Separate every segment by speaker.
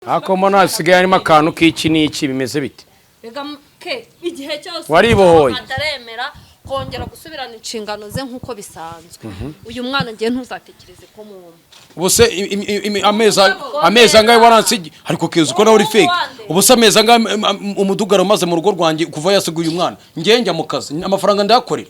Speaker 1: Ariko mbona hasigaye harimo akantu k'iki n'iki, bimeze bite?
Speaker 2: Rega ke igihe cyose
Speaker 1: Waribohoye.
Speaker 2: ataremera kongera gusubirana inshingano ze nk'uko bisanzwe, uyu mwana ngiye ntuzatekereze ko mumpa.
Speaker 1: Ubu se amezi angahe waransigi? Ariko keza uko nawe uri fake. Ubu se amezi angahe umudugaro maze mu rugo rwanjye kuva yasiguye umwana? Njye njya mu kazi, amafaranga ndayakorera.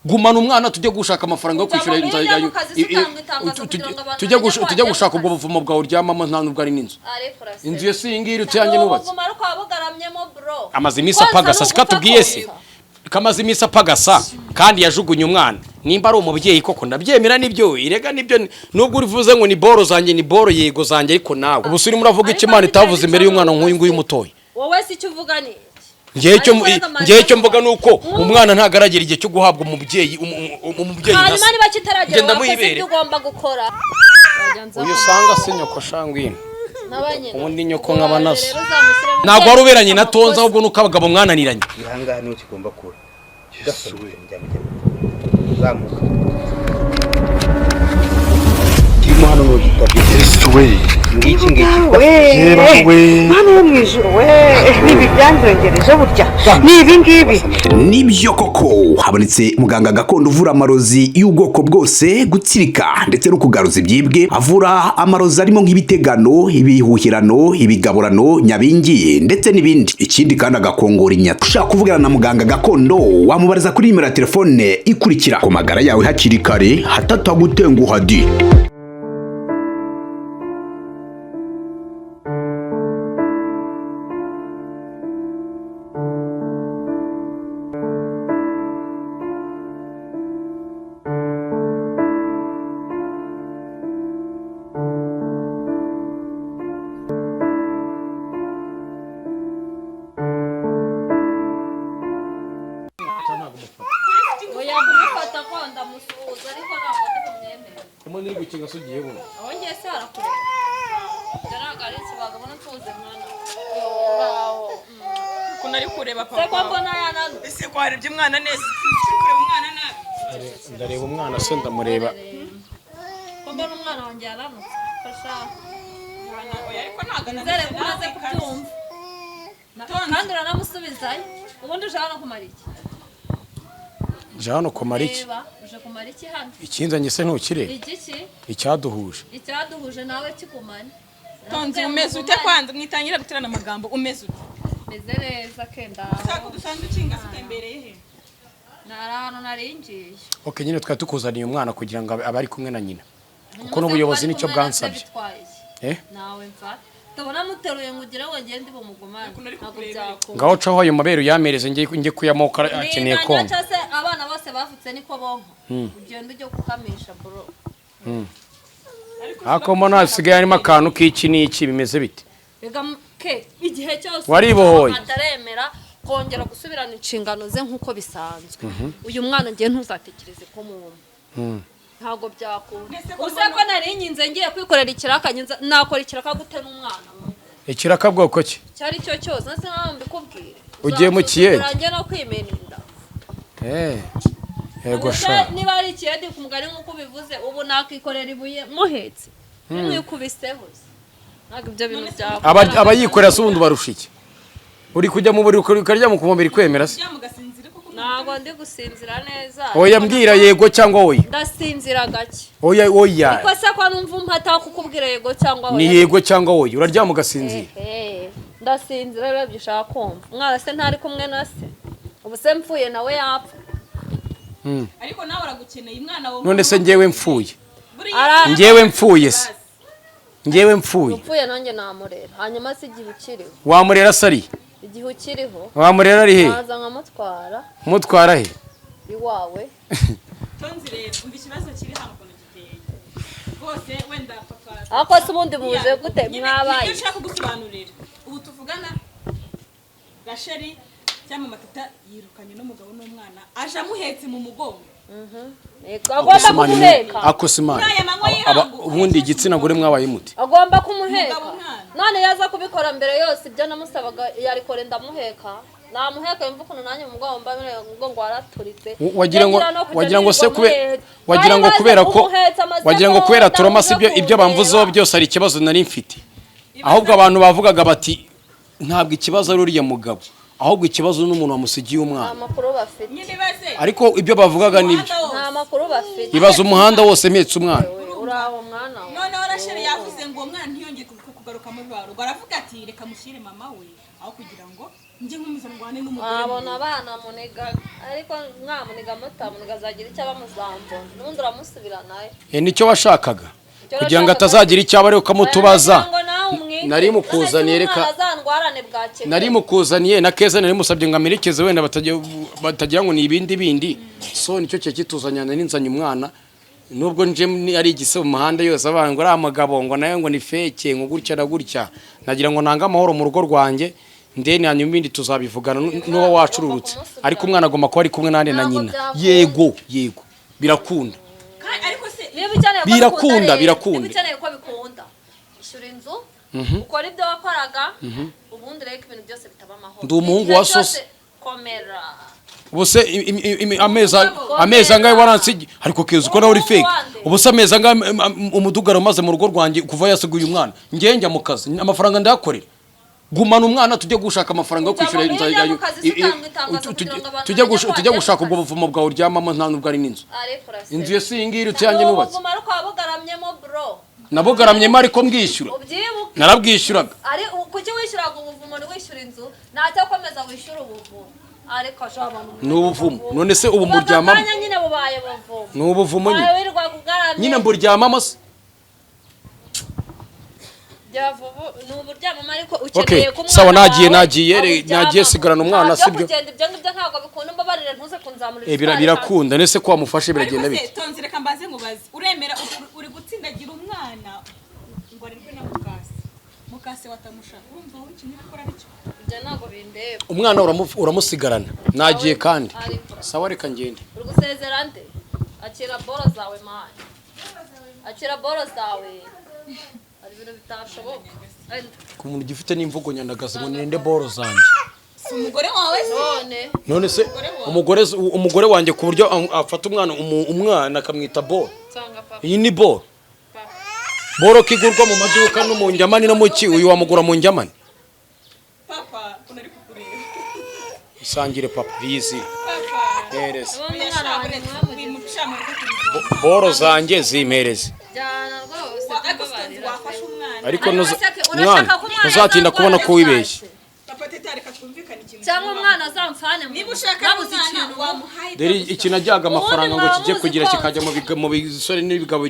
Speaker 1: Gumana umwana, tujye gushaka amafaranga yo
Speaker 2: Ujya
Speaker 1: kwishyura
Speaker 2: mu
Speaker 1: inzu.
Speaker 2: ujya mu kazi, utanga itangazo kugira ngo abantu bamenye ko
Speaker 1: Tujye
Speaker 2: wagiye mu
Speaker 1: gushaka ubwo
Speaker 2: kazi.
Speaker 1: buvumo bwawe uryamamo, nta nubwo ari n'inzu.
Speaker 2: Ariko uraseka.
Speaker 1: Inzu yo si iyi ngiyi irutse yanjye nubatse.
Speaker 2: Ubuvuma ariko wabugaramyemo, bro.
Speaker 1: Amaze iminsi
Speaker 2: Konsa
Speaker 1: apagasa.
Speaker 2: ni
Speaker 1: Siko atubwiye se?
Speaker 2: ugupfa
Speaker 1: Kamaze iminsi apagasa kandi yajugunye umwana. Nimba ari umubyeyi koko ndabyemera, nibyo irega nibyo, nubwo urivuze ngo ni boro zanjye, ni boro yego zanjye, ariko nawe ubu se urimo uravuga icyo Imana itavuze imbere y'umwana nk'uyu nguyu mutoya?
Speaker 2: Wowe si icyo uvuga ni iki?
Speaker 1: Ngewe icyo
Speaker 2: Ariko reka manze
Speaker 1: ngewe icyo mvuga ni uko
Speaker 2: mvuge.
Speaker 1: Umwana ntagaragera igihe cyo guhabwa umubyeyi umubyeyi nka
Speaker 2: Hanyuma
Speaker 1: se.
Speaker 2: niba kitaragera,
Speaker 1: Ngenda
Speaker 2: wakoze
Speaker 1: muhibere.
Speaker 2: ibyo ugomba gukora.
Speaker 1: Uyu usanga si nyoko shangwino.
Speaker 2: N'abanyina.
Speaker 1: Ubundi nyoko nkaba naso.
Speaker 2: Rero uzamushyiremo
Speaker 1: Ntabwo wari uberanye na
Speaker 2: amakosa.
Speaker 1: Tonza, ahubwo nuko abagabo mwananiranye.
Speaker 3: Ahangaha niho kigomba kuba gafunze, zamuka kirimo hano n'ugitabye.
Speaker 4: Yesu we!
Speaker 3: Ngiki ngiki.
Speaker 5: We.
Speaker 4: Yeba we!
Speaker 5: Mwana wo mu ijuru we, ni ibi byanzongereje burya, ni ibi ngibi.
Speaker 6: Nibyo koko, habonetse muganga gakondo uvura amarozi y'ubwoko bwose, gutsirika ndetse no kugaruza ibyibwe. Avura amarozi arimo nk'ibitegano, ibihuhirano, ibigaburano, nyabingi ndetse n'ibindi. Ikindi kandi agakongora inyata. Ushaka kuvugana na muganga gakondo, wamubariza kuri nimero ya telefone ikurikira. Ku magara yawe hakiri kare hatatagutenguha di.
Speaker 2: Oya, kumufata ko ndamusuhuza, ariko ntabwo ndi bumwemere.
Speaker 1: Niri gukinga se ugiye buno?
Speaker 2: Aho ngiye se harakureba? Ibyo ntabwo ari ikibaga, mbona nsuhuze mwana ngaho.
Speaker 7: Ukuntu ari kureba
Speaker 2: Se ko
Speaker 7: papa.
Speaker 2: mbona yananutse?
Speaker 7: Ese ko warebye umwana neza, uri kureba umwana nabi?
Speaker 1: Ndareba umwana se, ndamureba.
Speaker 2: Ko mbona umwana wanjye yananutse, fasha.
Speaker 7: Oya, ariko ntabwo
Speaker 2: Nizere ko umaze
Speaker 7: ananutse nabi.
Speaker 2: kubyumva. Kandi uranamusubizayo. Ubundi uje hano kumara iki?
Speaker 1: Nje hano kumara iki?
Speaker 2: Reba, uje kumara iki hano?
Speaker 1: Ikinzanye se ntukireba?
Speaker 2: Igiki?
Speaker 1: Icyaduhuje.
Speaker 2: Icyaduhuje nawe kikumane.
Speaker 7: Tonzi, umeze ute? Kwanza mwitangira guterana amagambo, umeze ute?
Speaker 2: Meze neza kenda.
Speaker 7: Ushaka udusanzwe ukinga se, utembereye he?
Speaker 2: Nari ahantu naringiye.
Speaker 1: Ok, nyine twari tukuzaniye umwana kugira ngo abe ari kumwe na nyina, kuko n'ubuyobozi nicyo bwansabye. Eh?
Speaker 2: Nawe mfa tubona muteruye ngo ugire ngo ngende bumugumane,
Speaker 7: Ukuntu ari
Speaker 2: ntabwo
Speaker 7: kukureba.
Speaker 2: byakunda.
Speaker 1: Ngaho caho ayo mabere uyamereze, njye kuyamoka, akeneye
Speaker 2: Ninganya
Speaker 1: konka.
Speaker 2: cyangwa se abana bose bavutse niko bonka? Ugenda ujye gukamisha, bro.
Speaker 1: Ariko mbona hasigaye harimo akantu k'iki n'iki, bimeze bite?
Speaker 2: Rega ke igihe cyose
Speaker 1: Waribohoye.
Speaker 2: ataremera kongera gusubirana inshingano ze nk'uko bisanzwe, uyu mwana ngiye ntuzatekereze ko mumpa, ntabwo byakunda.
Speaker 7: Ese ko
Speaker 2: Uze
Speaker 7: mbona-
Speaker 2: ko nari nkinze ngiye kwikorera ikiraka, nakora ikiraka gute n'umwana?
Speaker 1: Ikiraka bwoko ki?
Speaker 2: Icyo ari cyo cyose nse nkaho mbikubwire.
Speaker 1: Ugiye mu kiyede?
Speaker 2: Uzansuzugura njye no kwimena inda.
Speaker 1: Eh, yego.
Speaker 2: Ubuse
Speaker 1: Sha.
Speaker 2: niba ari ikiyede ku mugani nk'uko ubivuze, ubu nakikorera ibuye muhetse mwikubiseho se. Ntabwo ibyo bintu byakunda.
Speaker 1: Abayikorera se ubundi barusha iki? Uri kujya mu buriri ukaryama ku mubiri kwemera se?
Speaker 7: Uryama ugasinzira koko?
Speaker 2: Ntabwo ndi gusinzira neza.
Speaker 1: Oya, mbwira yego cyangwa oya.
Speaker 2: Ndasinzira gake.
Speaker 1: Oya, oya.
Speaker 2: Ariko se ko numva umpata kukubwira yego cyangwa
Speaker 1: Ni
Speaker 2: oya?
Speaker 1: yego cyangwa oya, uraryama ugasinzira?
Speaker 2: Ehe, ndasinzira rero, ibyo ushaka kumva. Umwana se ntari kumwe na se? Ubu se mpfuye nawe yapfa?
Speaker 7: Ariko nawe aragukeneye umwana wawe.
Speaker 1: None se njyewe mfuye?
Speaker 7: Buriya
Speaker 1: Njyewe mfuye se, njyewe mfuye?
Speaker 2: Upfuye nanjye namurera. Hanyuma se igihe ukiriho?
Speaker 1: Wamurera se ari?
Speaker 2: Igihe ukiriho.
Speaker 1: Wamurera ari he?
Speaker 2: Naza nkamutwara.
Speaker 1: Umutwara he?
Speaker 2: Iwawe.
Speaker 7: Tonzi rero, umva ikibazo kiri hano ukuntu giteye rwose, wenda papa.
Speaker 2: Ariko se ubundi muje gute?
Speaker 7: Nyine
Speaker 2: Mwabaye
Speaker 7: nibyo nshaka kugusobanurira. Ubu tuvugana, Gasheri cyangwa Matata yirukanye n'umugabo n'umwana, aje amuhetse mu mugongo.
Speaker 2: Yego, agomba kumuheka.
Speaker 1: Ako simani.
Speaker 7: Muri aya manywa y'ihangu,
Speaker 1: Ubundi igitsina gore mwabaye muti?
Speaker 2: Agomba kumuheka.
Speaker 7: Umugabo, umwana.
Speaker 2: None yaza kubikora mbere yose, ibyo namusabaga yarikore, ndamuheka, namuheka, yumva ukuntu nanjye mu mugongo mba merewe, umugongo waraturitse.
Speaker 1: Wagira ngo
Speaker 2: Yagira no kujya
Speaker 1: wagira ngo se
Speaker 2: nirirwa
Speaker 1: kube
Speaker 2: muhetse.
Speaker 1: Wagira ngo
Speaker 2: Bari baje
Speaker 1: kubera ko
Speaker 2: kumuhetsa amasegonda,
Speaker 1: wagira ngo kubera turoma si ibyo
Speaker 2: uje
Speaker 1: ibyo bamvuzeho
Speaker 2: kundeba.
Speaker 1: byose, hari ikibazo nari mfite. Ahubwo abantu bavugaga bati ntabwo ikibazo ari uriya mugabo, ahubwo ikibazo n'umuntu wamusigiye
Speaker 2: Nta
Speaker 1: umwana.
Speaker 2: makuru bafite.
Speaker 7: Nyine baze.
Speaker 1: Ariko ibyo bavugaga nibyo.
Speaker 7: Umuhanda wose.
Speaker 2: Nta makuru bafite.
Speaker 1: Ibaza umuhanda wose mpetse umwana.
Speaker 2: Uraho mwana we.
Speaker 7: Noneho Rasheli yavuze ngo uwo mwana ntiyongeye kugaruka muri rwa rugo, aravuga ati reka mushyire mama we aho kugira ngo njye nkomeza ndwane n'umugore.
Speaker 2: Mwabona abana muniga, ariko mwamuniga mutamuniga azagira icyo aba muzambona, n'ubundi uramusubira nayo.
Speaker 1: Nicyo washakaga kugira ngo atazagira icyo aba, ariko ukamutubaza.
Speaker 2: Ngo nawe umwite.
Speaker 1: Nari mukuzaniye, reka-
Speaker 2: Azandwarane bwake.
Speaker 1: Nari mukuzaniye na Keza, nari musabye ngo amerekeze, wenda batagira ngo ni ibindi bindi. So nicyo cyo kituzanye, nari nzanye umwana, nubwo nje ari igise mu muhanda yose abantu ngo ari amagabo, ngo nayo ngo ni fake, ngo gutya na gutya. Nagira ngo nange amahoro mu rugo rwanjye, ndeni hanyuma ibindi tuzabivugana n'uwo wacururutse, ariko umwana agomba kuba ari kumwe nande na
Speaker 2: Ntabwo
Speaker 1: nyina.
Speaker 2: byakunda.
Speaker 1: Yego, yego, birakunda.
Speaker 7: Kandi ariko se
Speaker 2: Niba ukeneye ko
Speaker 1: Birakunda,
Speaker 2: bikunda rero,
Speaker 1: birakunda.
Speaker 2: niba ukeneye ko bikunda, ishyura inzu, ukora ibyo wakoraga, ubundi reka ibintu byose bitaba amahoro.
Speaker 1: Ndi umuhungu
Speaker 2: Igihe
Speaker 1: wa soso.
Speaker 2: cyose komera.
Speaker 1: Ubuse amezi angahe waransigi, ariko Keza uko nawe uri fake. Ubuse amezi angahe umudugaro umaze mu rugo rwanjye kuva yasiguye umwana? Njye njya mu kazi, amafaranga ndayakorera. Gumana umwana tujye gushaka amafaranga yo
Speaker 2: Ujya
Speaker 1: kwishyura inzu.
Speaker 2: ujya mu kazi se utanga itangazo kugira ngo abantu
Speaker 1: Tujye
Speaker 2: bamenye ko
Speaker 1: tujye
Speaker 2: wagiye
Speaker 1: gushaka
Speaker 2: mu
Speaker 1: ubwo
Speaker 2: kazi.
Speaker 1: buvumo bwawe uryamamo, nta nubwo ari n'inzu.
Speaker 2: Ariko uraseka.
Speaker 1: Inzu yo si iyi ngiyi iruta iyanjye nubatse.
Speaker 2: Ubuvuma ariko wabugaramyemo bro.
Speaker 1: Nabugaramyemo ariko mbwishyura.
Speaker 2: Ubyibuke.
Speaker 1: Narabwishyuraga.
Speaker 2: Ari kuki wishyuraga ubuvumo ntiwishyura inzu? Ntacyo, komeza wishyura ubuvumo, ariko aje abantu.
Speaker 1: Ni ubuvumo. None se ubu
Speaker 2: Ubu aka
Speaker 1: mburyamamo?
Speaker 2: kanya nyine bubaye buvumo.
Speaker 1: Ni ubuvumo nyine.
Speaker 2: Wawe wirirwaga ugaramye.
Speaker 1: Nyine mburyamamo se?
Speaker 2: Ni uburyamamo, ariko
Speaker 1: Okay,
Speaker 2: ukeneye ko umwana
Speaker 1: sawa, nagiye,
Speaker 2: wawe
Speaker 1: nagiye,
Speaker 2: awuryamamo.
Speaker 1: nagiye, sigarana umwana,
Speaker 2: Nta byo
Speaker 1: sibyo?
Speaker 2: kugenda, ibyo ngibyo ntabwo bikunda. Umbabarire, ntuze kunzamura isukari.
Speaker 1: Birakunda nese ko wamufashe biragenda
Speaker 7: Ariko se
Speaker 1: bite?
Speaker 7: Tonzi, reka mbaze nkubaze, uremera uri gutsindagira umwana ngo arerwe na mukase, mukase watamushaka, urumva wowe ikintu uri gukora aricyo?
Speaker 2: Ibyo ntabwo bindeba.
Speaker 1: Umwana uramusigarana, nagiye kandi.
Speaker 2: Ariko
Speaker 1: Sawa, reka ngende.
Speaker 2: uri gusezera nde? Akira boro zawe mani, akira boro zawe, hari ibintu bitashoboka.
Speaker 1: Ku muntu ugifite n'imvugo nyandagazi ngo nirinde boro zanjye.
Speaker 7: Si umugore wawe se?
Speaker 2: None
Speaker 1: None se umugore wanjye ku buryo afata umwana umwana akamwita boro?
Speaker 2: Nsanga papa.
Speaker 1: Iyi ni boro, boro ko igurwa mu maduka no mu njyamani no mu ki, uyu wamugura mu njyamani?
Speaker 7: Papa unari kukureba.
Speaker 1: Isangire papa rizi.
Speaker 7: Papa.
Speaker 1: Mpereze.
Speaker 2: Ubundi umwana wanjye mwamugize.
Speaker 7: Wimucamura kukureba.
Speaker 1: Boro zanjye zimpereze.
Speaker 2: Jyana rwose.
Speaker 7: Ariko Tonzi, wafashe umwana.
Speaker 1: Ariko
Speaker 2: Ariko se
Speaker 1: mwana
Speaker 2: urashaka ko umwana
Speaker 1: uzatinda kubona ko
Speaker 2: azarwara
Speaker 1: wibeshye.
Speaker 7: Papa Teta, reka twumvikane ikintu
Speaker 2: cyangwa
Speaker 7: kibaho.
Speaker 2: umwana azamfane mu
Speaker 7: Niba ushaka
Speaker 2: nabuze
Speaker 7: umwana
Speaker 2: ikintu.
Speaker 7: wamuhaye.
Speaker 1: Dore ikintu ajyaga amafaranga ngo
Speaker 2: Ubundi
Speaker 1: kijye
Speaker 2: mwaba
Speaker 1: kugira
Speaker 2: muzi
Speaker 1: kikajya mu bisore n'ibigabo,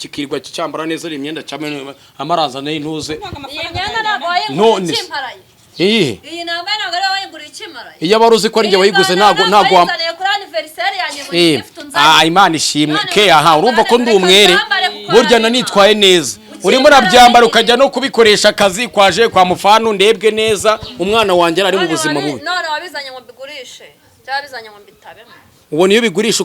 Speaker 1: kikirirwa cyambara neza ari imyenda cyamwe amaranzana y'intuze.
Speaker 2: Iyi myenda ntabwo wayiguriye
Speaker 1: None se.
Speaker 2: ikimparaye.
Speaker 1: Iyihe?
Speaker 2: Iyi nambaye ntabwo ari wowe wayiguriye ikimparaye.
Speaker 1: Iyo wari uzi ko ari njye wayiguze, ntabwo
Speaker 2: wayizaniye kuri anniversaire yanjye ngo gift unzanire.
Speaker 1: Ah, Imana ishimwe.
Speaker 2: None
Speaker 1: Ke aha urumva ko ndi umwere.
Speaker 2: Reka nzambare.
Speaker 1: Burya nanitwaye neza, urimo urabyambara ukajya no kubikoresha akazi kwaje kwa mufanu, ndebwe neza, umwana wanjye ari mu
Speaker 2: None
Speaker 1: buzima bubi.
Speaker 2: None wabizanye ngo mbigurishe cyangwa wabizanye ngo mbitabemo?
Speaker 1: Ubona iyo ubigurisha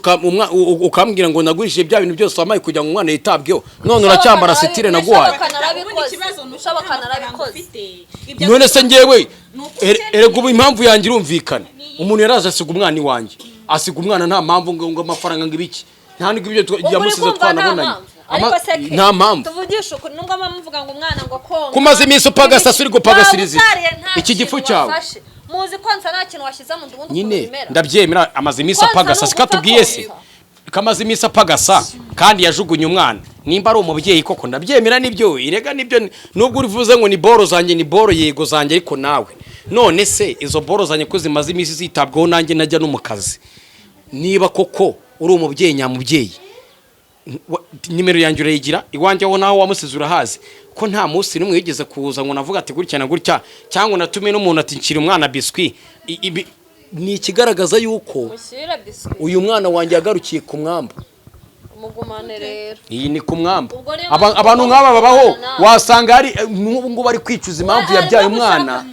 Speaker 1: ukambwira ngo nagurishije bya bintu byose wampaye kugira ngo umwana yitabweho, none uracyambara sitire naguhaye.
Speaker 2: Bishoboka narabikoze.
Speaker 7: Ubundi ikibazo ni uko
Speaker 2: Bishoboka
Speaker 7: nta mafaranga
Speaker 2: narabikoze.
Speaker 7: ufite. Ibyo
Speaker 1: None se njyewe
Speaker 7: Ni uko ukennye.
Speaker 1: erega ubu impamvu yanjye irumvikana. Umuntu yaraje asiga umwana iwanjye, asiga umwana nta mpamvu, ngo amafaranga, ngo ibiki, nta nubwo ibyo
Speaker 2: Ubwo uri
Speaker 1: yamusize
Speaker 2: kumva nta
Speaker 1: twanabonanye.
Speaker 2: mpamvu. Ariko se ke,
Speaker 1: Nta mpamvu.
Speaker 2: tuvugishe ukuri, nubwo mama muvuga ngo umwana ngo konka.
Speaker 1: Kumaze iminsi upagasa, si uri gupagasiriza
Speaker 2: Waba utariye nta
Speaker 1: iki gifu
Speaker 2: kintu
Speaker 1: cyawe.
Speaker 2: wafashe. Muzi konsa nta kintu washyize mu nda, ubundi ukuntu
Speaker 1: Nyine
Speaker 2: bimera.
Speaker 1: ndabyemera, amaze iminsi
Speaker 2: Konsa
Speaker 1: apagasa.
Speaker 2: ni
Speaker 1: Siko atubwiye se
Speaker 2: ugupfa.
Speaker 1: kamaze iminsi apagasa kandi yajugunye umwana? Nimba ari umubyeyi koko, ndabyemera nibyo, irega nibyo, nubwo urivuze ngo ni boro zanjye, ni boro yego zanjye, ariko nawe none se izo boro zanjye ko zimaze iminsi zitabwaho, nanjye najya no mu kazi, niba koko uri umubyeyi nyamubyeyi, nimero yanjye urayigira iwanjye, aho naho wamusize urahazi, ko nta munsi n'umwe wigeze kuza ngo navuga ati gutya na gutya, cyangwa natume n'umuntu ati nshyira umwana biswi. Ni ikigaragaza yuko
Speaker 2: Mushyire biswi.
Speaker 1: uyu mwana wanjye yagarukiye ku mwamba.
Speaker 2: Umugumane rero.
Speaker 1: Iyi ni ku mwamba.
Speaker 2: Ubwo niyo mpamvu
Speaker 1: Abantu
Speaker 2: ugomba
Speaker 1: nk'aba babaho.
Speaker 2: kugumana nawe.
Speaker 1: Wasanga hari n'ubu ngubu ari kwicuza impamvu
Speaker 2: We,
Speaker 1: yabyaye
Speaker 2: arimo
Speaker 1: umwana,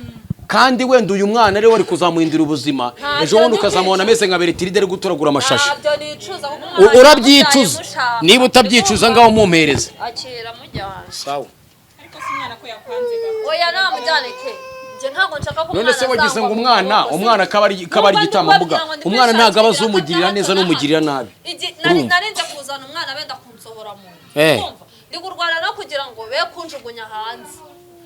Speaker 1: kandi wenda uyu mwana ariwe wari kuzamuhindura ubuzima.
Speaker 2: Ntabyo
Speaker 1: Ejo bundi
Speaker 2: ndi
Speaker 1: ukazamubona
Speaker 2: kwicuza.
Speaker 1: ameze nka Bertiride ari gutoragura amashashi.
Speaker 2: Ntabyo nicuza kuko umwana wanjye
Speaker 1: Urabyicuza.
Speaker 2: mushaka.
Speaker 1: Niba utabyicuza, ngaho mumpereze.
Speaker 2: Akira mujyane.
Speaker 1: Sawa.
Speaker 7: Ariko si umwana ko yakwanze ba.
Speaker 2: Oya, namujyane ke, njye ntabwo nshaka ko
Speaker 1: None se
Speaker 2: umwana
Speaker 1: wagize ngo
Speaker 2: azangwa mu
Speaker 1: umwana
Speaker 2: maboko,
Speaker 1: umwana kaba ari
Speaker 2: Nubwo ndi
Speaker 1: igitambambuga?
Speaker 2: kubabwira ngo ndi
Speaker 1: Umwana ntabwo aba azi
Speaker 2: kwishakira
Speaker 1: umugirira
Speaker 2: ibiraka
Speaker 1: neza
Speaker 2: bya hato na
Speaker 1: n'umugirira
Speaker 2: hato.
Speaker 1: nabi.
Speaker 2: Nari
Speaker 1: Urumva?
Speaker 2: narinze kuzana umwana benda kunsohora mu nzu. Urumva? Ndi kurwana no kugira ngo be kunjugunya hanze.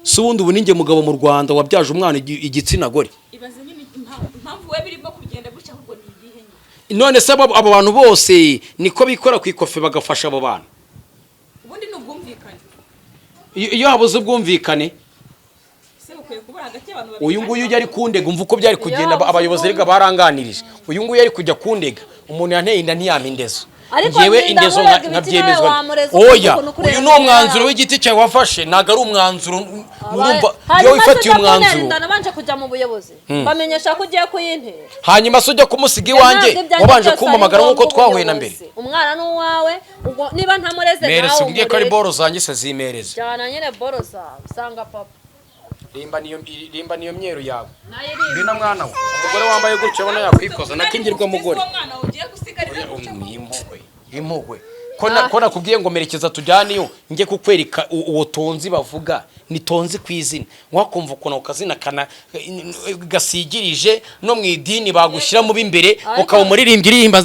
Speaker 1: Si ubundi ubu ninjye mugabo mu Rwanda wabyaje umwana igitsina gore.
Speaker 7: Ibaze nyine impamvu we birimo kugenda gutya, ahubwo ni iyihe nyine?
Speaker 1: None se abo bantu bose niko bikora ku ikofe bagafasha abo bantu?
Speaker 7: Ubundi ni ubwumvikane.
Speaker 1: Iyo habuze ubwumvikane,
Speaker 7: Se bukwiye kubura hagati y'abantu babiri?
Speaker 1: Uyu nguyu ujya ari kundega, umva uko byari kugenda.
Speaker 2: Habuze
Speaker 1: Abayobozi rega baranganirije. Uyu nguyu ari kujya kundega, umuntu yanteye inda ntiyampa indezo.
Speaker 2: Ariko
Speaker 1: Njyewe
Speaker 2: ndinda
Speaker 1: indezo
Speaker 2: nkurega ibiti,
Speaker 1: nkabyemezwa.
Speaker 2: nawe wamureza
Speaker 1: Oya,
Speaker 2: ukuntu kureba
Speaker 1: uyu ni umwanzuro
Speaker 2: imbere.
Speaker 1: w'igiti cyawe wafashe, ntabwo ari umwanzuro urumva iyo
Speaker 2: Hanyuma se
Speaker 1: wifatiye
Speaker 2: ujya kuntera
Speaker 1: umwanzuro.
Speaker 2: inda, nabanje kujya mu buyobozi bamenyesha ko ugiye kuyintera.
Speaker 1: Hanyuma se ujya kumusiga iwanjye,
Speaker 2: Ntabwo ibyanjye
Speaker 1: wabanje
Speaker 2: byose ari
Speaker 1: kumpamagara nk'uko
Speaker 2: ngombwa
Speaker 1: twahuye na mbere?
Speaker 2: ubuyobozi. Umwana ni uwawe, ubwo niba ntamureze,
Speaker 1: Mereze,
Speaker 2: nawe
Speaker 1: umbwiye ko ari
Speaker 2: umurere.
Speaker 1: boro zanjye se, zimereze.
Speaker 2: Jyana nyine boro zawe, usanga papa.
Speaker 1: Rimba niyo myeru yawe.
Speaker 2: Nayo iri.
Speaker 1: Ngwino mwana we. Umugore wambaye gutyo ubona yakwikoza nakingirwa mugore.
Speaker 7: Uwo mwana ugiye gusigarira gutya ko-
Speaker 1: Impuhwe, impuhwe, ko nakubwiye ngo merekeza tujyaneyo njye kukwereka uwo Tonzi bavuga. Ni Tonzi ku izina, wakumva ukuntu ako kazina kana gasigirije no mu idini bagushyira mu b'imbere, ukaba umuririmbyi uririmba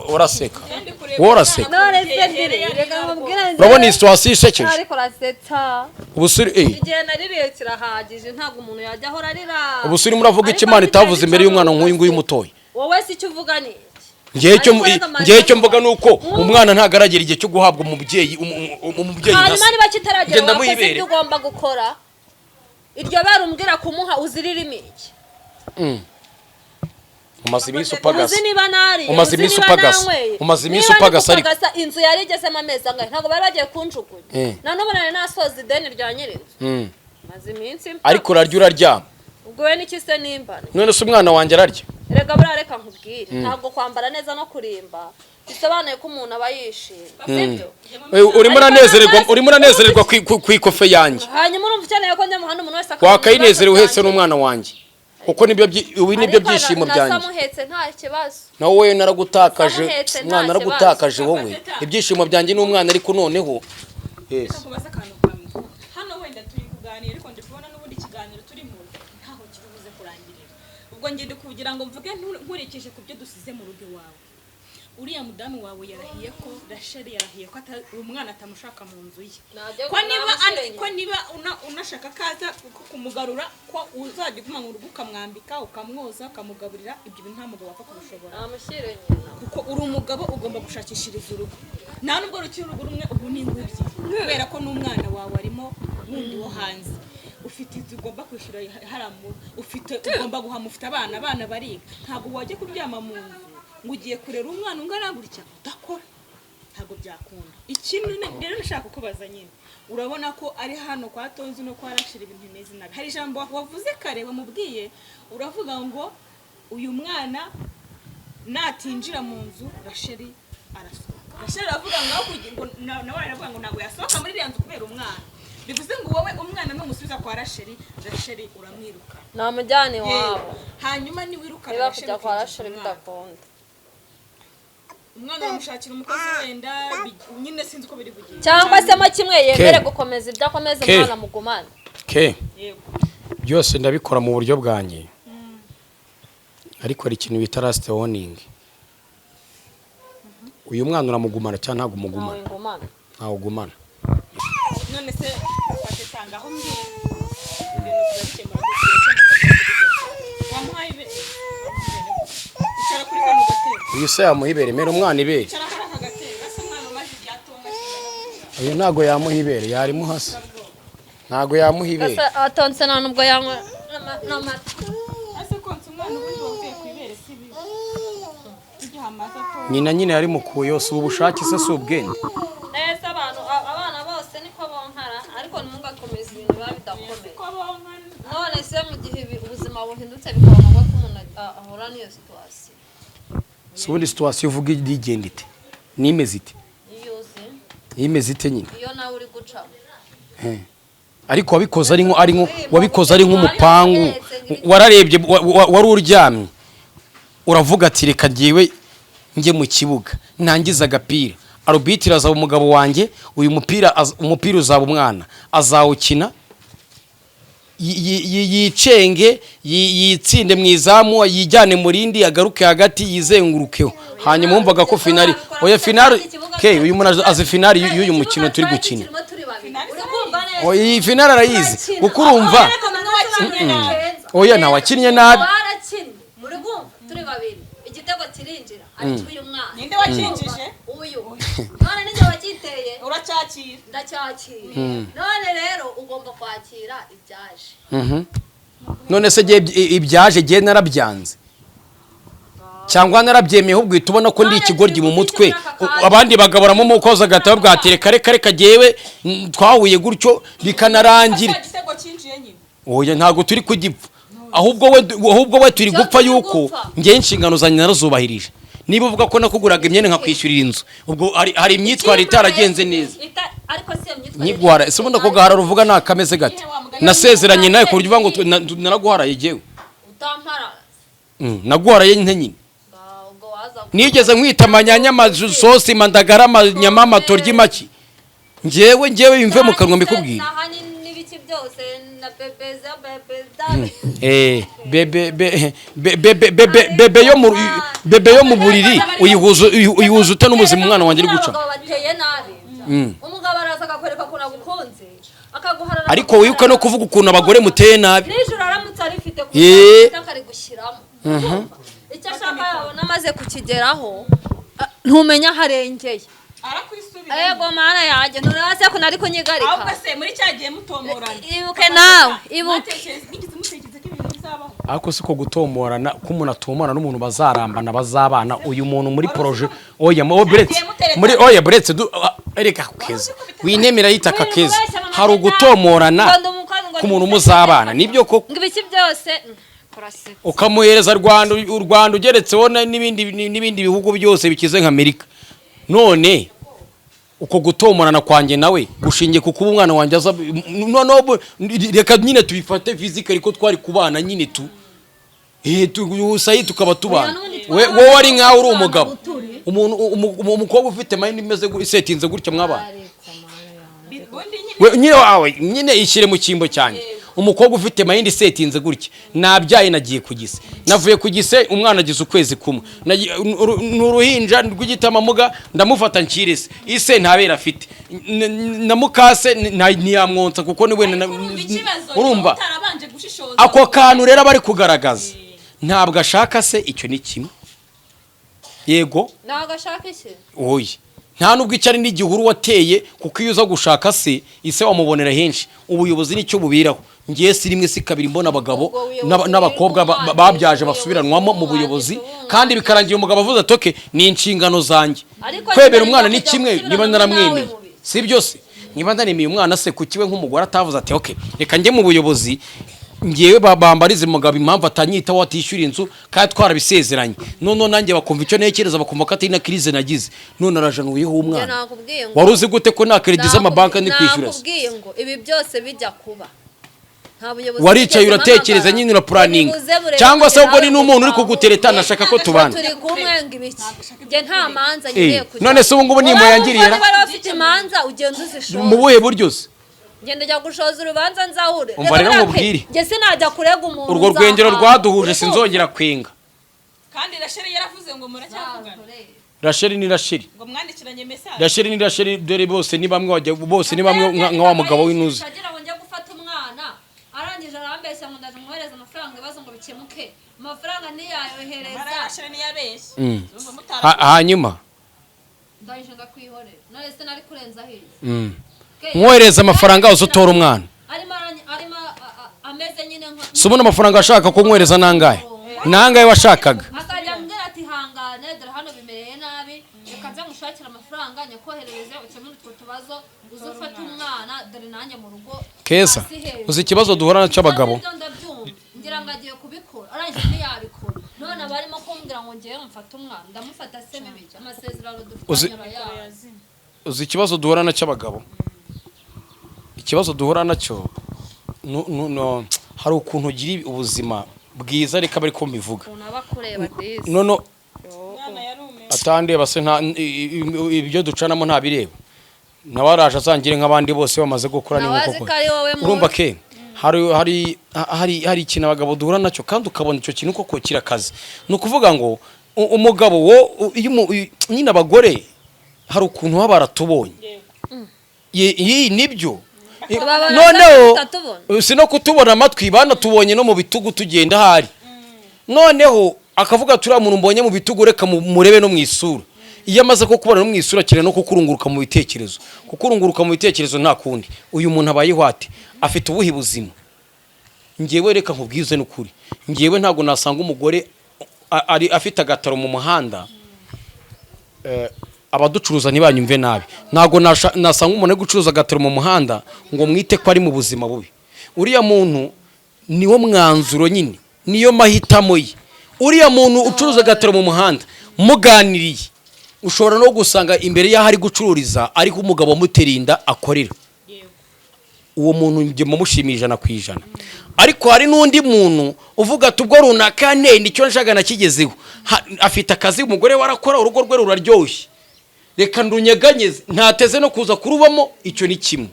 Speaker 1: uraseka, wowe uraseka.
Speaker 2: None se ndiri, reka nkubwire njyewe.
Speaker 1: Urabona iyi situation isekeje?
Speaker 2: Ariko urasetsa.
Speaker 1: Ubusuri
Speaker 2: Igihe naririye kirahagije, ntabwo umuntu yajya ahora arira.
Speaker 1: Ubusuri muravuga
Speaker 2: Ariko
Speaker 1: icyo Imana
Speaker 2: n'igihe
Speaker 1: itavuze imbere y'umwana
Speaker 2: gica
Speaker 1: nk'uyu nguyu mutoya.
Speaker 2: Wowe si icyo uvuga ni iki?
Speaker 1: Ngewe icyo
Speaker 2: Ariko reka manze
Speaker 1: ngewe icyo mvuga ni uko
Speaker 2: mvuge.
Speaker 1: Umwana ntabwo aragera igihe cyo guhabwa umubyeyi umubyeyi nka
Speaker 2: Hanyuma
Speaker 1: se.
Speaker 2: niba kitaragera,
Speaker 1: Ngenda
Speaker 2: wakoze
Speaker 1: muhibere.
Speaker 2: ibyo ugomba gukora. Iryo bara umbwira kumuha, uziririmo iki?
Speaker 1: Umaze iminsi upagasa.
Speaker 2: Uzi niba nariye?
Speaker 1: Umaze
Speaker 2: Uzi
Speaker 1: iminsi
Speaker 2: niba
Speaker 1: upagasa.
Speaker 2: nanyweye?
Speaker 1: Umaze iminsi
Speaker 2: Niba ndi
Speaker 1: upagasa ariko.
Speaker 2: gupagasa, inzu yari igezemo amezi angahe? Ntabwo bari bagiye kunjugunya?
Speaker 1: Eh.
Speaker 2: Na n'ubu nari nasoza ideni rya nyir'inzu. Maze iminsi mpfa.
Speaker 1: Ariko urarya, uraryama.
Speaker 2: Ubwo we n'iki se nimba?
Speaker 1: None se umwana wanjye ararya?
Speaker 2: Rega buriya, reka nkubwire, ntabwo kwambara neza no kurimba bisobanuye ko umuntu aba yishimye, sibyo?
Speaker 1: Urimo uranezererwa, urimo uranezererwa ku ikofe yanjye.
Speaker 2: Hanyuma urumva ukeneye ko njya mu muhanda, umuntu wese akamenya
Speaker 1: Wakayinezerewe
Speaker 2: ibibazo
Speaker 1: uhetse
Speaker 2: byanjye.
Speaker 1: n'umwana wanjye, kuko nibyo ubu nibyo
Speaker 2: Ariko
Speaker 1: byishimo byanjye.
Speaker 2: Nasamuhetse nta kibazo.
Speaker 1: Nawe wowe naragutakaje.
Speaker 2: Nasamuhetse nta
Speaker 1: Mwana, naragutakaje wowe. Ibyishimo byanjye ni umwana, ariko noneho yes.
Speaker 7: Kubaza akantu kamwe hano, wenda turi kuganira, ariko ndi kubona n'ubundi ikiganiro turimo ntaho kiri buze kurangirira. Ubwo ngende kugira ngo mvuge nkurikije ku byo dusize mu rugo iwawe. Uriya mudamu wawe yarahiye ko Rachel yarahiye ko uwo mwana atamushaka mu nzu ye,
Speaker 2: Ntajya
Speaker 7: ko niba
Speaker 2: namushyire
Speaker 7: ko niba unashaka kaza kumugarura, ko uzajya uguma mu rugo ukamwambika, ukamwoza, ukamugaburira. Ibyo bintu nta mugabo wapfa kubishobora.
Speaker 2: Namushyire nyina.
Speaker 7: Kuko uri umugabo, ugomba gushakishiriza urugo. Nta nubwo rukiri urugo rumwe, ubu ni ingo ebyiri, kubera ko n'umwana wawe arimo wundi wo hanze. Ufite inzu ugomba kwishyura haramu, ufite ugomba guhama, ufite abana, abana bariga. Ntabwo wajya kuryama mu nzu ngo ugiye kurera umwana ungana gutya udakora, ntabwo byakunda. Ikindi rero nashaka kukubaza nyine, urabona ko ari hano kwa Tonzi no kwa Rachel ibintu bimeze nabi. Hari ijambo wavuze kare wamubwiye, uravuga ngo uyu mwana natinjira mu nzu Rachel arasohoka. Rachel aravuga ngo aho kugira ngo nawe aravuga ngo ntabwo yasohoka muri iriya nzu kubera umwana. Bivuze ngo wowe umwana numusubiza kwa Rachel, Rachel uramwiruka.
Speaker 2: Namujyana iwabo.
Speaker 7: Yego. Hanyuma niwirukana
Speaker 2: Niba
Speaker 7: Rachel,
Speaker 2: kujya kwa
Speaker 7: ukinjiza
Speaker 2: Rachel
Speaker 7: umwana.
Speaker 2: bidakunda,
Speaker 7: Umwana uramushakira umukozi wenda, nyine sinzi uko biri bugende.
Speaker 2: Cyangwa se mo kimwe yemere
Speaker 1: Ke.
Speaker 2: gukomeza ibyo akomeza,
Speaker 1: Ke.
Speaker 2: umwana mugumane.
Speaker 1: Ke.
Speaker 7: Yego.
Speaker 1: Byose ndabikora mu buryo bwanjye, ariko hari ikintu bita last warning. Uyu mwana uramugumana cyangwa ntabwo umugumana?
Speaker 2: Ntawe ngumana.
Speaker 1: Ntawe ugumana.
Speaker 7: None se ufate tanga aho mbwira, ibintu turabikemura gutya? Wamuhaye ibere, icara kuri kano gatebe.
Speaker 1: Uyu se yamuha ibere? Mera umwana ibere.
Speaker 7: Icara kuri aka gatebe. Ese umwana umaze igihe atonga kingana gutya?
Speaker 1: Uyu ntabwo yamuha ibere, yarimuha se? Ntabwo yamuha ibere.
Speaker 2: Ese atonse nta nubwo yanywa n'amata.
Speaker 7: Ese konsa umwana ubundi wavuye ku ibere si bibi, igihe amaze atonga?
Speaker 1: Nyina nyine yarimukuyeho, si ubushake se, si ubwenge?
Speaker 2: Neza, abantu abana bose niko bonkara, ariko ntimugakomeze ibintu biba bidakomeye.
Speaker 7: Ko bonka.
Speaker 2: None se mu gihe ubuzima buhindutse bikaba ngombwa ko umuntu ahura n'iyo situation?
Speaker 1: Si ubundi situation uvuga igenda ite, nimeze ite?
Speaker 2: Iyo uzi.
Speaker 1: Nimeze ite nyine?
Speaker 2: Iyo nawe uri gucamo.
Speaker 1: Ariko wabikoze ari nko wabikoze ari nk'umupangu. Wararebye, wari uryamye, uravuga ati reka ngewe njye mu kibuga ntangize agapira, arbitre azaba umugabo wanjye, uyu mupira umupira uzaba umwana azawukina, yicenge, yitsinde mu izamu, yijyane mu rindi, agaruke hagati, yizengurukeho. Hanyuma wumvaga ko finale, oya, finale ke, uyu muntu azi finale y'uyu mukino turi gukina.
Speaker 2: Turimo turi babiri, uri kumva neza?
Speaker 1: Oya, iyi finale arayizi
Speaker 2: Turakina.
Speaker 1: kuko urumva.
Speaker 7: Ariko umwe wakinnye nabi.
Speaker 1: Oya, ntawakinnye nabi.
Speaker 2: Twarakinnye muri bumva turi babiri, igitego kirinjira, ariko uyu mwana
Speaker 7: Ninde wakinjije?
Speaker 2: Uyu none ninjye wakiteye.
Speaker 7: Uracyakira.
Speaker 2: Ndacyakira. None rero ugomba kwakira ibyaje.
Speaker 1: None se jye ibyaje jye narabyanze cyangwa narabyemeye? Ahubwo uhita ubona ko ndi ikigoryi mu mutwe. Abandi bagaboramo umukozi agahita babwatire kare kare kagewe twahuye gutyo bikanarangira.
Speaker 7: Cya gitego cyinjiye nyine.
Speaker 1: Oya, ntabwo turi kugipfa, ahubwo we turi
Speaker 2: Icyo
Speaker 1: gupfa
Speaker 2: turi
Speaker 1: yuko
Speaker 2: gupfa.
Speaker 1: njye inshingano zanjye narazubahirije. Niba uvuga ko nakuguraga imyenda, nkakwishyurira inzu, ubwo hari imyitwarire itaragenze neza.
Speaker 2: Ariko si iyo myitwarire.
Speaker 1: Nyiguhara ese ubundi ako gahararo uvuga ni akameze gate? Nasezeranye nawe ku buryo uvuga ngo naraguharaye jyewe?
Speaker 2: Utampara.
Speaker 1: Naguharaye nte nyine?
Speaker 2: Ubwo waza.
Speaker 1: Nigeze nkwita amanyanya, amasosi, mandagara, amanyama, amatoryi, make? Njyewe bimve mu kanwa mbikubwira.
Speaker 2: Nahani n'ibiki byose na bebeza bebeza.
Speaker 1: Bebe be bebe bebe bebe yo mu bebe yo mu buriri uyihuza ute n'ubuzima umwana wanjye ari guca?
Speaker 2: Abagabo bateye nabi. Umugabo araza akakwereka ukuntu agukunze, akaguharara.
Speaker 1: Ariko wibuke no kuvuga ukuntu abagore muteye nabi.
Speaker 2: Nijoro aramutse arifite ku akarigushyiramo icyo ashaka, yabona amaze kukigeraho, ntumenya aho arengeye.
Speaker 7: Arakwisubira.
Speaker 2: Ego mana yanjye, nturase ko nari kunyigarika.
Speaker 7: Ahubwo se muri cya gihe mutomorana,
Speaker 2: Ibuke nawe, ibuke.
Speaker 7: Mwigeze mutekereza ko ibintu bizabaho?
Speaker 1: Ariko siko gutomorana ko umuntu atomorana n'umuntu bazarambana, bazabana, uyu muntu muri projet, oya mo buretse muri, oya buretse reka keza winemera yitaka keza, hari ugutomorana k'umuntu muzabana, nibyo koko.
Speaker 2: Ngo ibiki byose kuraseka.
Speaker 1: Ukamuhereza Rwanda, u Rwanda ugeretseho n'ibindi bihugu byose bikize nka Amerika. None uko gutomorana kwanjye nawe gushingiye ku kuba umwana wanjye aza, noneho reka nyine tubifate physique, ariko twari kubana nyine tu sayi tukaba tubana.
Speaker 2: Oya, n'ubundi
Speaker 1: Wowe ari nkaho uri umugabo,
Speaker 2: turi.
Speaker 1: umuntu umukobwa ufite mind imeze isetinze gutya mwabana?
Speaker 7: Ubundi nyine.
Speaker 1: We nyine wawe nyine ishyire mu cyimbo cyanjye. Umukobwa ufite mind isetinze gutya, nabyaye, nagiye ku gise, navuye ku gise, umwana agize ukwezi kumwe. Ni uruhinja rw'igitamamuga, ndamufata nshyire se, ise ntabera afite. Na mukase ntiyamwonsa kuko ni we
Speaker 7: Ariko urumva ikibazo,
Speaker 1: urumva
Speaker 7: utarabanje gushishoza.
Speaker 1: Ako kantu rero bari kugaragaza, ntabwo ashaka se, icyo ni kimwe, yego.
Speaker 2: Ntabwo ashaka iki?
Speaker 1: Oya, nta nubwo icyo ari n'igihuru wateye, kuko iyo uza gushaka se, ise wamubonera henshi. Ubuyobozi nicyo bubiraho. Ngiye si rimwe si kabiri mbona abagabo
Speaker 2: Ubwo buyobozi
Speaker 1: n'abakobwa
Speaker 2: bw'umwanzi,
Speaker 1: babyaje
Speaker 2: ubuyobozi
Speaker 1: basubiranwamo mu
Speaker 2: bw'umwanzi,
Speaker 1: buyobozi,
Speaker 2: bw'umwanzi.
Speaker 1: kandi bikarangira umugabo avuze ati: "Okay, ni inshingano zanjye."
Speaker 2: Ariko
Speaker 1: Kwemera
Speaker 2: niba
Speaker 1: umwana ni
Speaker 2: kujya
Speaker 1: kimwe,
Speaker 2: gusubirana
Speaker 1: niba
Speaker 2: nawe
Speaker 1: naramwemeye,
Speaker 2: mubi.
Speaker 1: Si byose, niba ndaremeye umwana se, kuki we nk'umugore atavuze ati: "Okay, reka njye mu buyobozi, ngewe bambarize umugabo impamvu atanyitaho, atishyura inzu kandi twarabisezeranye"? Noneho nanjye bakumva icyo ntekereza, bakumva ko atari na crise nagize, none arajanuyeho
Speaker 2: Njye
Speaker 1: umwana.
Speaker 2: nakubwiye ngo
Speaker 1: Wari uzi gute ko nta crédit z'amabanki ndi kwishyura se?
Speaker 2: Nakubwiye ngo ibi byose bijya kuba nta buyobozi
Speaker 1: Waricaye
Speaker 2: bwigeze
Speaker 1: uratekereza
Speaker 2: mpamagara.
Speaker 1: nyine, urapuraninga.
Speaker 2: Nibuze burebe
Speaker 1: Cyangwa se ubwo ni
Speaker 2: nawe
Speaker 1: n'umuntu uri
Speaker 2: ngo
Speaker 1: kugutereta nashaka ko tubana.
Speaker 2: Turi kumwe ngo ibiki? Njye nta manza ngiye kujya.
Speaker 1: None se ubu ngubu ni impuhwe yangiriye ra?
Speaker 2: Niba wari ufite imanza ugenda uzishoza.
Speaker 1: Mu buhe buryo se?
Speaker 2: Ngenda njya gushoza urubanza nzahure.
Speaker 1: Umva rero
Speaker 2: Reka
Speaker 1: nkubwire.
Speaker 2: njye sinajya kurega umuntu
Speaker 1: Urwo rwengero
Speaker 2: nzahawe.
Speaker 1: rwaduhuje sinzongera kwenga.
Speaker 7: Kandi Rasheli yaravuze ngo muracyavugana.
Speaker 1: Rasheli ni Rasheli.
Speaker 7: Ngo mwandikiranye message.
Speaker 1: Rasheli ni Rasheli, dore bose ni bamwe, wajya bose ni bamwe nka wa mugabo w'inuzi.
Speaker 2: Agira ngo njye gufata umwana, arangije arambeshya ngo ndaje mwohereza amafaranga, ibibazo ngo bikemuke, amafaranga ntiyayohereza.
Speaker 7: Mara Rasheli ntiyabeshye. Urumva mutara.
Speaker 1: Hanyuma
Speaker 2: Ndangije ndakwihorera. None se nari kurenza hirya?
Speaker 1: Mwohereza amafaranga uza utora umwana.
Speaker 2: Arimo ameze nyine nka
Speaker 1: Si ubona amafaranga ashaka ko mwohereza nangahe? Nangahe washakaga?
Speaker 2: Akajya ambwira ati: "Hangane, dore hano bimereye nabi, reka nze ngushakire amafaranga nyakoherereze, ukemure utwo tubazo, uze ufate umwana, dore nanjye mu rugo
Speaker 1: Keza,
Speaker 2: hasi hejuru."
Speaker 1: uzi ikibazo duhura nacyo abagabo?
Speaker 2: Ibyo ndabyumva, ngira ngo agiye kubikora, arangije ntiyabikora. None aba arimo kumbwira ngo ngewe mfate umwana. Ndamufata se bibiri? Amasezerano dufitanye urayazi.
Speaker 1: Uzi ikibazo duhura nacyo abagabo? Ikibazo duhura nacyo hari ukuntu ugira ubuzima bwiza, reka bari ko mbivuga.
Speaker 2: Ukuntu aba akureba disi.
Speaker 1: Nono
Speaker 7: Umwana yarumiwe.
Speaker 1: Atandeba se, nta ibyo ducanamo ntabireba, nawe araje azangire nk'abandi bose bamaze gukora ni
Speaker 2: Nawe
Speaker 1: nk'uko
Speaker 2: azi ko ari wowe muzi.
Speaker 1: Urumva ke hari ikintu abagabo duhura nacyo, kandi ukabona icyo kintu koko kirakaze. Ni ukuvuga ngo umugabo wo iyo nyine abagore hari ukuntu baba baratubonye. Iyi nibyo.
Speaker 2: Babona
Speaker 1: Noneho
Speaker 2: tutatubona.
Speaker 1: si no kutubona amatwi, banatubonye no mu bitugu tugenda ahari. Noneho akavuga ati: "Uriya muntu mbonye mu bitugu, reka murebe no mu isura." Iyo amaze kukubona no mu isura, akeneye no kukurunguruka mu bitekerezo. Kukurunguruka mu bitekerezo, nta kundi, uyu muntu abayeho ate, afite ubuhe buzima? Ngewe reka nkubwize n'ukuri, ngewe ntabwo nasanga umugore ari afite agataro mu muhanda. Abaducuruza ntibanyumve nabi, ntabwo nasanga umuntu ari gucuruza agataro mu muhanda ngo mwite ko ari mu buzima bubi. Uriya muntu niwo mwanzuro nyine, niyo mahitamo ye. Uriya muntu ucuruza agataro mu muhanda, muganiriye, ushobora no gusanga imbere y'aho ari gucururiza ariko umugabo amutera inda akorera. Uwo muntu njye mumushimiye 100%. Ariko hari n'undi muntu uvuga ati: "Ubwo runaka ne nicyo nshaka nakigezeho. Afite akazi, umugore we arakora, urugo rwe ruraryoshye, reka ndunyeganyeze." Ntateze no kuza kurubamo. Icyo ni kimwe.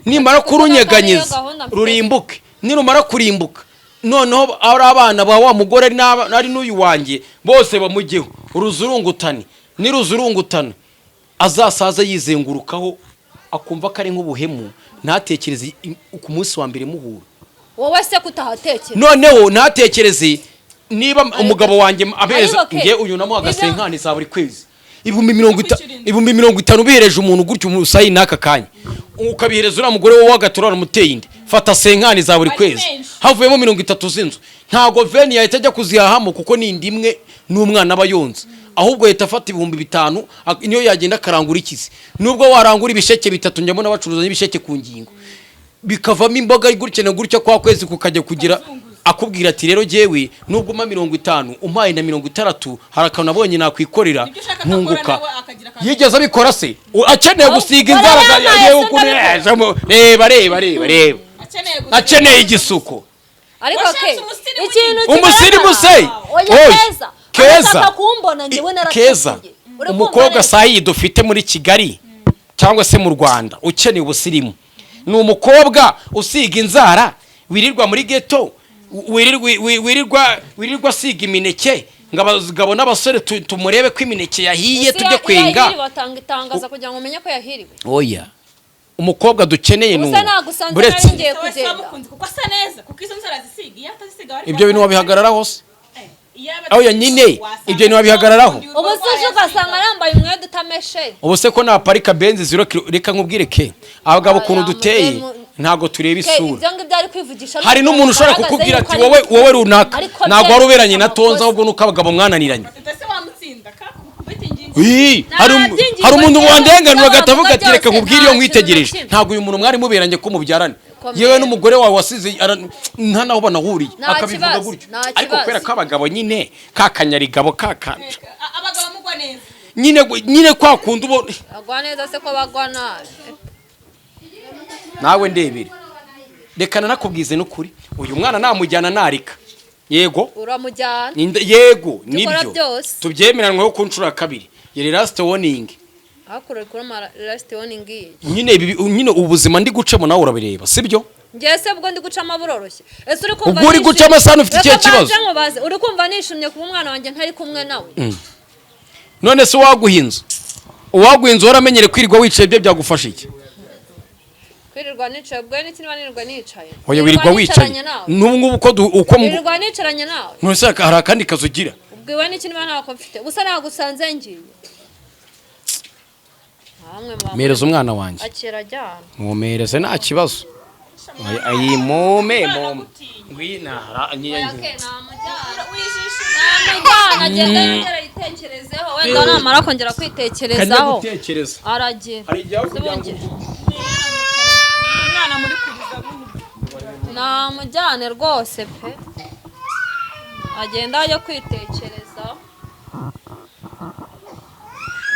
Speaker 1: Nimara kurunyeganyeza
Speaker 2: Gahunda mfite.
Speaker 1: rurimbuke, nirumara kurimbuka, noneho ari abana ba wa mugore ari n'uyu wanjye, bose bamujyeho, ruzurungutane. Niruzurungutana, azasaza yizengurukaho, akumva ko ari nk'ubuhemu. Ntatekereze ku munsi wa mbere muhura.
Speaker 2: Wowe se kutahatekera?
Speaker 1: Noneho ntatekereze niba umugabo wanjye abeza.
Speaker 2: Ariko ke,
Speaker 1: Nge uyu namuha
Speaker 2: ibyo-
Speaker 1: agasenkani za buri kwezi, 50,000 ubihereje umuntu gutyo umusayi n'aka kanya, ukabihereza uriya mugore wowe w'agatura waramuteye inda, fata senkani za buri
Speaker 7: Ari
Speaker 1: kwezi,
Speaker 7: menshi.
Speaker 1: havuyemo 30 z'inzu. Ntabwo veni yahita ajya kuzihahamo, kuko ni inda imwe n'umwana aba yonze. Ahubwo yahita afata 5000, niyo yagenda akarangura ikizi. Nubwo warangura ibisheke bitatu, njya mbona bacuruza n'ibisheke ku ngingo, bikavamo imboga gutya na gutya, kwa kwezi kukajya kugira, akubwira ati: "Rero jyewe nubwo umpa 50, umpaye na 60, hari akantu nabonye nakwikorera
Speaker 7: Nibyo ushaka ko akora,
Speaker 1: nkunguka."
Speaker 7: nawe akagira akantu.
Speaker 1: Yigeze abikora se? Akeneye gusiga inzara za
Speaker 2: Warabaye,
Speaker 1: yewe
Speaker 2: se
Speaker 1: ukuntu
Speaker 2: ndabikora.
Speaker 1: reba, reba, reba, reba.
Speaker 7: Akeneye gusiga.
Speaker 1: Akeneye igisuko.
Speaker 2: Ariko
Speaker 7: Washatse
Speaker 2: ke,
Speaker 7: umusirimu
Speaker 2: ikintu
Speaker 7: nyine.
Speaker 1: Umusirimu se?
Speaker 2: Oya.
Speaker 1: Oya,
Speaker 2: Keza.
Speaker 1: Keza.
Speaker 2: Arashaka kumbona njyewe naratukuye.
Speaker 1: Keza.
Speaker 2: Uri kumva
Speaker 1: Umukobwa
Speaker 2: neza?
Speaker 1: sayi dufite muri Kigali cyangwa se mu Rwanda ukeneye ubusirimu ni umukobwa usiga inzara, wirirwa muri ghetto, wirirwa asiga imineke ngo abagabo n'abasore tumurebe ko imineke yahiye
Speaker 2: Ese
Speaker 1: tujye kwenga.
Speaker 2: yahiriwe, atanga itangazo kugira ngo umenye ko yahiriwe.
Speaker 1: Oya, umukobwa dukeneye ni
Speaker 2: Ubusa
Speaker 1: uwo
Speaker 2: nagusanze
Speaker 1: buretse
Speaker 2: nari ngiye
Speaker 7: Wowe se
Speaker 2: kugenda.
Speaker 7: wamukunze kuko asa neza, kuko izo nzara zisiga, iyo atazisiga wari
Speaker 1: Ibyo bintu wabihagararaho se?
Speaker 7: Iyo aba
Speaker 1: Oya, nyine,
Speaker 7: wasanga
Speaker 1: ibyo bintu wabihagararaho?
Speaker 2: Ubu se uje ugasanga yambaye umwenda utameshe?
Speaker 1: Ubu se ko naparika Benz zero kilo? Reka nkubwire ke, abagabo ukuntu
Speaker 2: Oya,
Speaker 1: duteye, ntabwo tureba
Speaker 2: Ke,
Speaker 1: isura.
Speaker 2: Ibyo ngibyo ari kwivugisha
Speaker 1: Hari n'umuntu ushobora kukubwira ati: "Wowe, wowe runaka,
Speaker 2: Ariko
Speaker 1: ntabwo
Speaker 2: bye
Speaker 1: wari uberanye na
Speaker 2: amakosa.
Speaker 1: Tonza, ahubwo nuko abagabo mwananiranye."
Speaker 7: Ese wamutsinda kakubita ingingo?
Speaker 1: Ii,
Speaker 2: Nta
Speaker 1: hari
Speaker 2: by'ingingo
Speaker 1: umuntu
Speaker 2: njyewe
Speaker 1: wandenganura
Speaker 2: ibyo
Speaker 1: agatavuga
Speaker 2: bavuga
Speaker 1: ati: "Reka
Speaker 2: byose,
Speaker 1: nkubwire,
Speaker 2: nta
Speaker 1: iyo
Speaker 2: kintu
Speaker 1: nkwitegereje,
Speaker 2: na kimwe."
Speaker 1: ntabwo uyu muntu mwari muberanye ko mubyarane."
Speaker 2: Komera.
Speaker 1: Yewe n'umugore wawe wasize nta naho banahuriye,
Speaker 2: Nta
Speaker 1: akabivuga
Speaker 2: kibazo,
Speaker 1: gutyo.
Speaker 2: nta
Speaker 1: Ariko
Speaker 2: kibazo.
Speaker 1: kubera ko abagabo nyine ka kanyarigabo ka
Speaker 7: Abagabo mugwa neza.
Speaker 1: Nyine nyine kwa kundi ubona
Speaker 2: Bagwa neza se ko bagwa nabi?
Speaker 1: Nawe ndebere, reka nanakubwize n'ukuri, uyu mwana namujyana narika, yego.
Speaker 2: Uramujyana.
Speaker 1: Yego.
Speaker 2: Dukora
Speaker 1: Nibyo.
Speaker 2: byose.
Speaker 1: Tubyemeranweho ku nshuro ya kabiri, yari last warning.
Speaker 2: Hakurya kuri last warning iyi.
Speaker 1: Nyine nyine ubuzima ndi gucamo nawe urabireba, sibyo?
Speaker 2: Njye se ubwo ndi gucamo buroroshye? Ese uri kumva
Speaker 1: Ubwo uri
Speaker 2: nishimye?
Speaker 1: gucamo sana ufite ikihe
Speaker 2: Reka
Speaker 1: kibazo?
Speaker 2: mbanze nkubaze, uri kumva nishimye kuba umwana wanjye ntari kumwe nawe?
Speaker 1: None se uwaguha inzu, uwaguha inzu waramenyere kwirirwa wicaye, ibyo byagufasha iki?
Speaker 2: Kwirirwa nicaye ubwo n'iki? Niba nirirwa nicaye,
Speaker 1: Oya, wirirwa wicaye
Speaker 2: nicaranye nawe.
Speaker 1: N'ubu ngubu uko uko
Speaker 2: Wirirwa nicaranye nawe.
Speaker 1: None se hari akandi kazi ugira?
Speaker 2: Ubwiwe n'iki niba ntako mfite? Gusa nagusanze ngiye hamwe mu
Speaker 1: Mpereza umwana wanjye.
Speaker 2: Akira, ajyana.
Speaker 1: Mumereze, nta kibazo. Oya, ayi mume mume, ngwina
Speaker 2: Oya, ke, namujyana, namujyana, agenda yongera yitekerezeho. Wenda namara kongera kwitekerezaho
Speaker 1: gutekereza.
Speaker 2: Aragira.
Speaker 1: Hari igihe aho kugira ngo
Speaker 2: Sibongere.
Speaker 7: Umwana muri kuriza buno.
Speaker 2: Namujyane rwose pe, agenda ajya kwitekerezaho,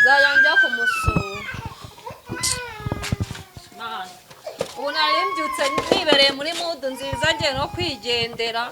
Speaker 2: nzajya njya kumusura. Mana. Ubu nari mbyutse nibereye muri mood nziza, ngiye no kwigendera.